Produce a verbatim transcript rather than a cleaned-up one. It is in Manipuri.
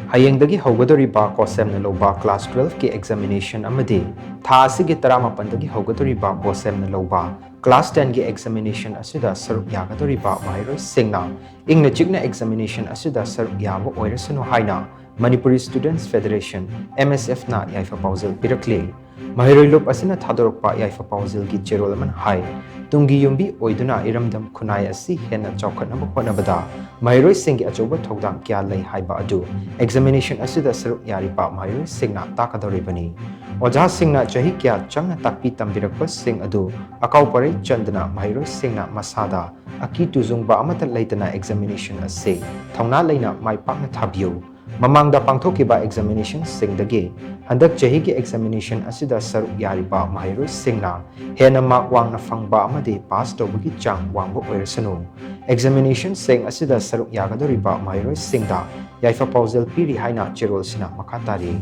ꯍꯌꯦꯡꯗꯒꯤ ꯍꯧꯒꯗꯧꯔꯤꯕ COHSEMꯅ ꯂꯧꯕ class twelveꯀꯤ examination ꯑꯃꯗꯤ ꯊꯥ ꯑꯁꯤꯒꯤ ꯇꯔꯥꯃꯥꯄꯟꯗꯒꯤ ꯍꯧꯒꯗꯧꯔꯤꯕ BOSEMꯅ ꯂꯧꯕ class tenꯒꯤ examination ꯑꯁꯤꯗ ꯁꯔꯨꯛ ꯌꯥꯒꯗꯧꯔꯤꯕ ꯃꯍꯩꯔꯣꯏꯁꯤꯡꯅ ꯏꯪꯅ ꯆꯤꯛꯅ examination ꯑꯁꯤꯗ ꯁꯔꯨꯛ ꯌꯥꯕ ꯑꯣꯏꯔꯁꯅꯨ ꯍꯥꯏꯅ Manipuri Students Federation, MSFꯅ ꯌꯥꯏꯐ ꯄꯥꯎꯖꯦꯜ ꯄꯤꯔꯛꯂꯤ꯫ ꯃꯍꯩꯔꯣꯏ ꯂꯨꯞ ꯑꯁꯤꯅ ꯊꯥꯗꯣꯔꯛꯄ ꯌꯥꯏꯐ ꯄꯥꯎꯖꯦꯜꯒꯤ ꯆꯦꯔꯣꯜ ꯑꯃꯅ ꯍꯥꯏ, ꯇꯨꯡꯒꯤ ꯌꯨꯝꯕꯤ ꯑꯣꯏꯗꯨꯅ ꯏꯔꯝꯗꯝ ꯈꯨꯟꯅꯥꯏ ꯑꯁꯤ ꯍꯦꯟꯅ ꯆꯥꯎꯈꯠꯅꯕ ꯍꯣꯠꯅꯕꯗ ꯃꯍꯩꯔꯣꯏꯁꯤꯡꯒꯤ ꯑꯆꯧꯕ ꯊꯧꯗꯥꯡ ꯀꯌꯥ ꯂꯩ ꯍꯥꯏꯕ ꯑꯗꯨ examination ꯑꯁꯤꯗ ꯁꯔꯨꯛ ꯌꯥꯔꯤꯕ ꯃꯍꯩꯔꯣꯏꯁꯤꯡꯅ ꯇꯥꯛꯀꯗꯧꯔꯤꯕꯅꯤ꯫ ꯑꯣꯖꯥꯁꯤꯡꯅ ꯆꯍꯤ ꯀꯌꯥ ꯆꯪꯅ ꯇꯥꯛꯄꯤ ꯇꯝꯕꯤꯔꯛꯄꯁꯤꯡ ꯑꯗꯨ ꯑꯀꯥꯎ ꯄꯔꯩ ꯆꯟꯗꯅ ꯃꯍꯩꯔꯣꯏꯁꯤꯡꯅ ꯃꯁꯥꯗ ꯑꯀꯤ ꯇꯨꯖꯨꯡꯕ ꯑꯃꯠꯇ ꯂꯩꯇꯅ examination ꯑꯁꯤ ꯊꯧꯅꯥ ꯂꯩꯅ ꯃꯥꯏ ꯄꯥꯛꯅ ꯊꯥꯕꯤꯌꯨ꯫ ꯃꯃꯥꯡꯗ ꯄꯥꯡꯊꯣꯛꯈꯤꯕ examinationꯁꯤꯡꯗꯒꯤ ꯍꯟꯗꯛ ꯆꯍꯤꯒꯤ examination ꯑꯁꯤꯗ ꯁꯔꯨꯛ ꯌꯥꯔꯤꯕ ꯃꯍꯩꯔꯣꯏꯁꯤꯡꯅ ꯍꯦꯟꯅ mark ꯋꯥꯡꯅ ꯐꯪꯕ ꯑꯃꯗꯤ pass ꯇꯧꯕꯒꯤ ꯆꯥꯡ ꯋꯥꯡꯕ ꯑꯣꯏꯔꯁꯅꯨ꯫ Examinationꯁꯤꯡ ꯑꯁꯤꯗ ꯁꯔꯨꯛ ꯌꯥꯒꯗꯧꯔꯤꯕ ꯃꯍꯩꯔꯣꯏꯁꯤꯡꯗ ꯌꯥꯏꯐ ꯄꯥꯎꯖꯦꯜ ꯄꯤꯔꯤ ꯍꯥꯏꯅ ꯆꯦꯔꯣꯜꯁꯤꯅ ꯃꯈꯥ ꯇꯥꯔꯤ꯫